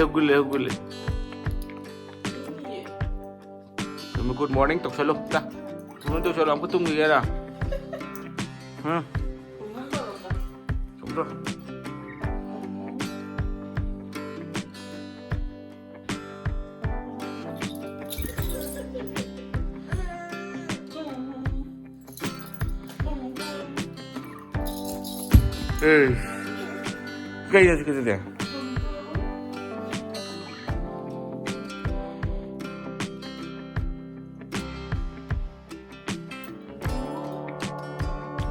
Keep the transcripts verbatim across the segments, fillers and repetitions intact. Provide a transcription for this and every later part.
ꯍꯧꯒꯠꯂꯦ, ꯍꯧꯒꯠꯂꯦ꯫ ꯇꯨꯝꯃꯤ꯫ Good morning ꯇꯧꯁꯜꯂꯣ꯫ ꯇ꯫ Good morning ꯇꯧꯁꯜꯂꯣ꯫ ꯑꯃꯨꯛꯀ ꯇꯨꯝꯈꯤꯒꯦꯔꯥ? ꯍꯥ? ꯇꯨꯝꯗ꯭ꯔꯣ? ꯑꯦ꯫ ꯀꯩꯅꯣ ꯁꯤꯗꯗꯤ?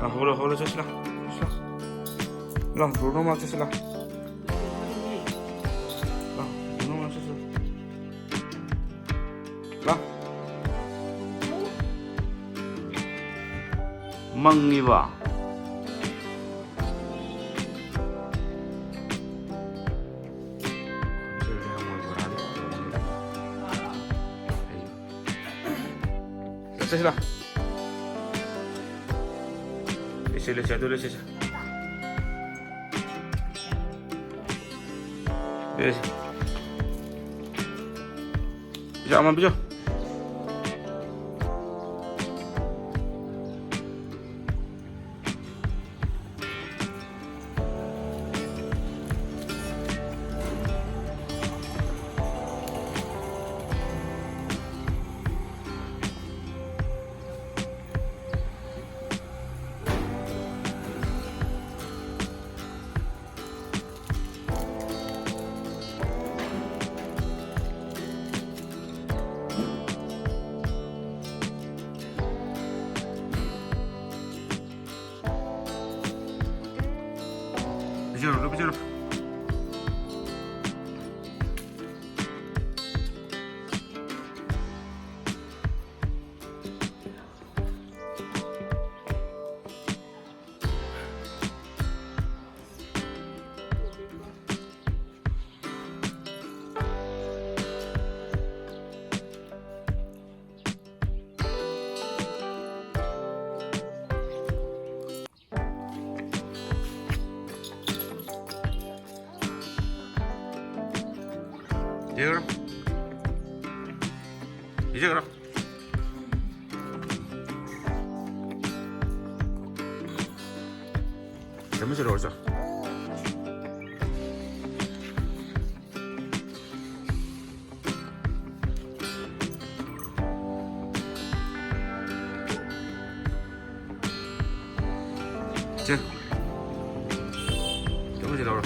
ꯂꯥꯎ, ꯍꯧꯒꯠꯂꯣ, ꯍꯧꯒꯠꯂꯣ, ꯆꯠꯁꯤ ꯂꯥꯎ, ꯆꯠꯁꯤ ꯂꯥꯎ꯫ ꯂꯥꯎ, ꯕ꯭ꯔꯨꯅꯣ ꯃꯥꯔꯁ ꯆꯠꯁꯤ ꯂꯥꯎ꯫ ꯂꯥꯎ, ꯕ꯭ꯔꯨꯅꯣ ꯃꯥꯔꯁ ꯆꯠꯁꯤ ꯂꯥꯎ꯫ ꯂꯥꯎ꯫ ꯃꯪꯉꯤꯕ꯫ ꯆꯠꯁꯤ ꯂꯥꯎ꯫ ꯂꯦꯞꯁꯦ, ꯂꯦꯞꯁꯦ, ꯑꯗꯨ ꯂꯦꯞꯁꯦ, ꯁꯦ꯫ ꯂꯦꯞꯁꯦ꯫ ꯄꯤꯖꯧ, ꯑꯃ ꯄꯤꯖꯧ꯫ ꯄꯤꯖꯔꯣ, ꯄꯤꯖꯔꯣ꯫ ꯄꯤꯖꯈ꯭ꯔꯣ꯫ ꯄꯤꯖꯈ꯭ꯔꯣ꯫ ꯆꯥꯃꯁ ꯂꯧꯔ ꯆꯥꯎ꯫ ꯆꯦ, ꯆꯥꯃꯁ ꯂꯧꯔꯣ꯫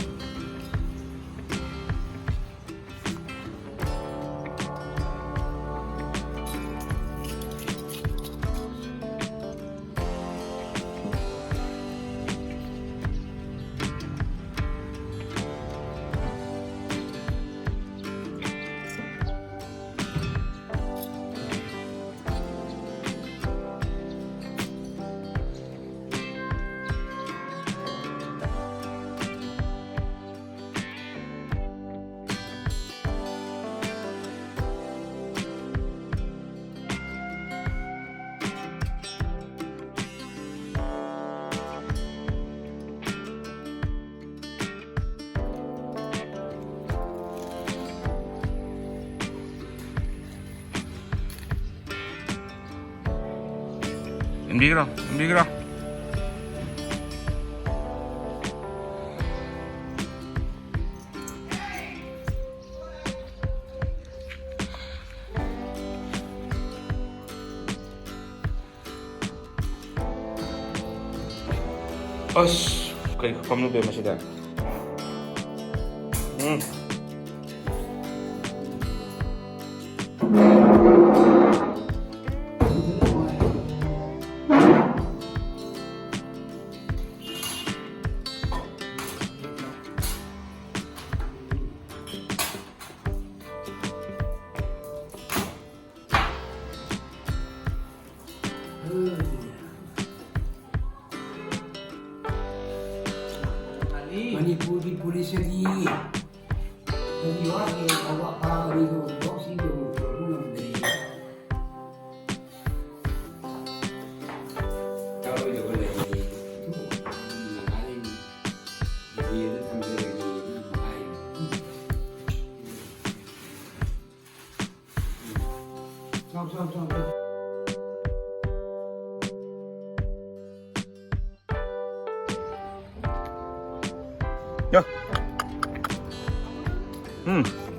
ꯏꯟꯕꯤꯒ꯭ꯔꯣ, ꯏꯟꯕꯤꯒ꯭ꯔꯣ꯫ ꯑꯁ, ꯀꯩ ꯈꯨꯐꯝꯅꯣ ꯕꯦꯝꯃ ꯁꯤꯗ? ꯎꯝ꯫ ꯃꯅꯤꯄꯨꯔꯒꯤ ꯄꯨꯂꯤꯁ ꯑꯗꯤ ꯀꯔꯤ ꯋꯥꯠꯂꯤ? ꯑꯋꯥ ꯑꯄꯥ ꯑꯅꯤꯗꯨ ꯊꯕꯛ ꯁꯤꯟꯗꯕ ꯄꯨꯔꯛꯄ ꯉꯝꯗ꯭ꯔꯦ꯫ ꯌꯥꯔꯣꯏꯗꯕ ꯂꯩꯔꯗꯤ ꯅꯥꯒꯥꯂꯦꯟ ꯖꯦꯜꯗ ꯊꯝꯖꯔꯒꯦꯅ ꯑꯃꯨꯛ ꯍꯥꯏ꯫ 야. 음.